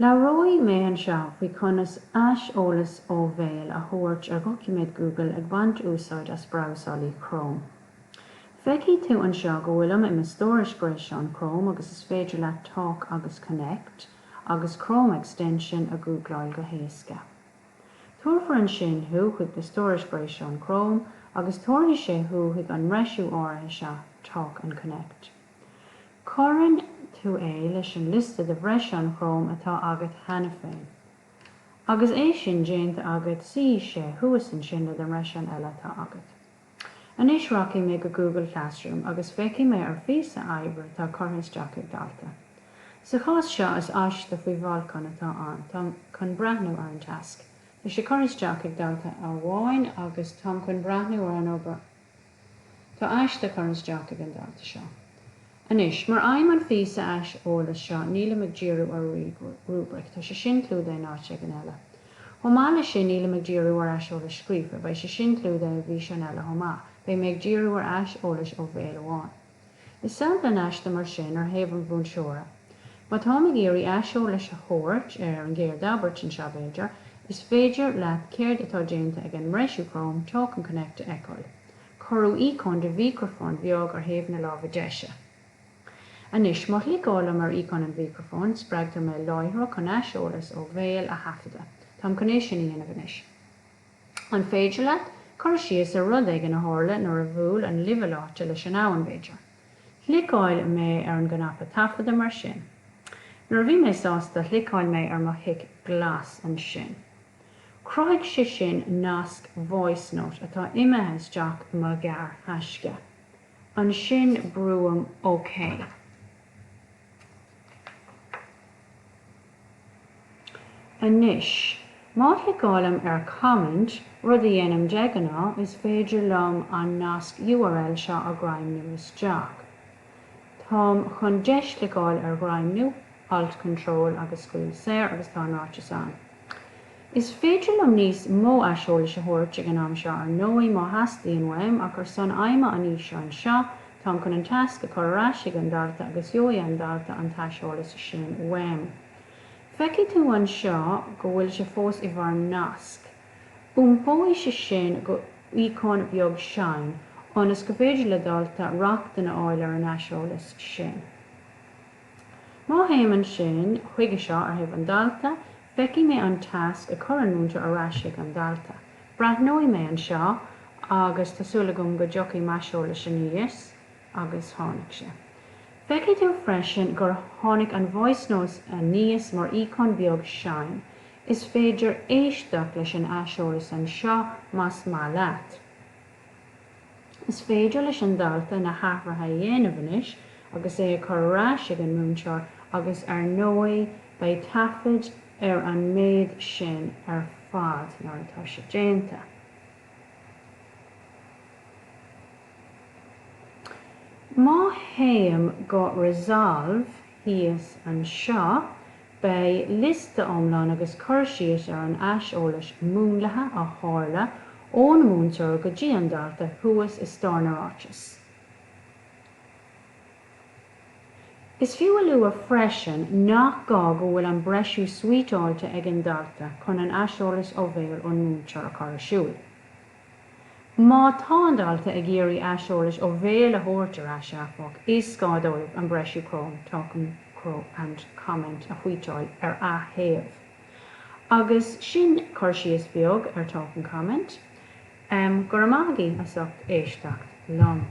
Labhróidh mé anseo faoi conas aiseolas ó bhéal a thabhairt ar dhoiciméad Google ag baint úsáid as brabhsálaí Chrome. Feicfidh tú anseo go bhfuilim i mo stórais gréasáin Chrome agus is féidir leat Talk agus Connect agus Chrome Extension a ghúgláil go héasca. Tabharfar ansin thú chuig do stórais gréasáin Chrome agus tabharfaidh sé thú chuig an mbreisiú áirithe seo Talk and Connect. Cuireann tú é leis an liosta de bhreiseáin Chrome atá agat cheana féin. Agus é sin déanta agat, suífidh sé thuas ansin le do bhreiseáin eile atá agat. Anois rachaidh mé go Google Classroom agus féachfaidh mé ar phíosa oibre atá curtha isteach ag dalta. Sa chás seo is aiste faoi bholcán atá ann. Táim chun breathnú ar an tasc. Tá sé curtha isteach ag dalta amháin agus táim chun breathnú ar an obair. Tá aiste curtha isteach ag an dalta seo. Anois, mar aidhm an phíosa aiseolais seo, nílim ag díriú ar rúibric, tá sé sin clúdaithe in áit éigin eile. Chomh maith leis sin, nílim ag díriú ar aiseolas scríofa, beidh sé sin clúdaithe i bhfíseán eile chomh maith. Beidh mé ag díriú ar aiseolas ó bhéal amháin. Is sampla den aiste mar sin ar thaobh an mhúinteora. Má táim ag iarraidh aiseolais a thabhairt ar an gcéad abairt anseo, b'fhéidir, is féidir leat céard atá déanta ag an mbreisiú Chrome Talk and Connect a fheiceáil. Cuireadh íocón de mhícreafón bheag ar thaobh na láimhe deise. Anois, má chliceálaim ar íocón an mhícreafóin, spreagtar mé láithreach chun aiseolas ó bhéal a thaifeadadh. Táim chun é sin a dhéanamh anois. An féidir leat cur síos ar rud éigin a tharla nuair a bhuail an luibhleáite leis an abhainn, b'fhéidir? Chliceáil mé ar an gcnaipe taifeadta mar sin. Nuair a bhí mé sásta, chliceáil mé ar mo thic glas ansin. Chruthaigh sé sin nasc Voicenote atá imithe isteach i mo ghearrthaisce. Ansin brúim OK. Anois, má chliceálaim ar Comment, rud a dhéanaim de ghnáth, is féidir liom an nasc url seo a ghreimniú isteach. Táim chun deischliceáil ar ghreimniú, Alt Control agus scaoil saor agus tá an ráiteas ann. Is féidir liom níos mó aiseolais a thabhairt ag an am seo ar ndóigh má theastaíonn uaim ach ar son aidhme an fhíseáin seo táim chun an tasc a chur ar ais ag an dalta agus gheobhaidh an dalta an t-aiseolas sin uaim. Feicfidh tú anseo go bhfuil sé fós i bhfoirm nasc. Iompóidh sé sin go íocón bheag Shine ionas go féidir le dalta rochtain a fháil ar an aiseolas sin. Má théim ansin chuige seo ar thaobh an dalta, feicfidh mé an tasc a chuir an múinteoir ar ais chuig an dalta. Breathnóidh mé anseo agus tá súil agam go dtiocfaidh m'aiseolas aníos agus tháinig sé. Feicfidh tú freisin gur tháinig an voice note aníos mar íocón beag Shine. Is féidir éisteacht leis an aiseolas anseo más maith leat. Is féidir leis an dalta na hathruithe a dhéanamh anois agus é a chur ar ais ag an múinteoir agus ar ndóigh beidh taifead ar an méid sin ar fad nuair atá sé déanta. Má théim go Resolve thíos anseo, Beidh liosta iomlán agus cur síos ar an aiseolas múnlaithe a tharla ón múinteoir go dtí an dalta thuas i stair na ráiteas. Is fiú a lua freisin nach gá go bhfuil an breisiú suiteáilte ag an dalta chun an aiseolas ó bhéal ón múinteoir a chur ar siúl. Má tá an dalta ag iarraidh aiseolais ó bhéal a thabhairt ar ais, áfach, is gá dóibh an breisiú Chrome, Talk and Comment a shuiteáil ar a thaobh. Agus sin cur síos beag ar Talk and Comment. Go raibh maith agaibh as ucht éisteacht liom.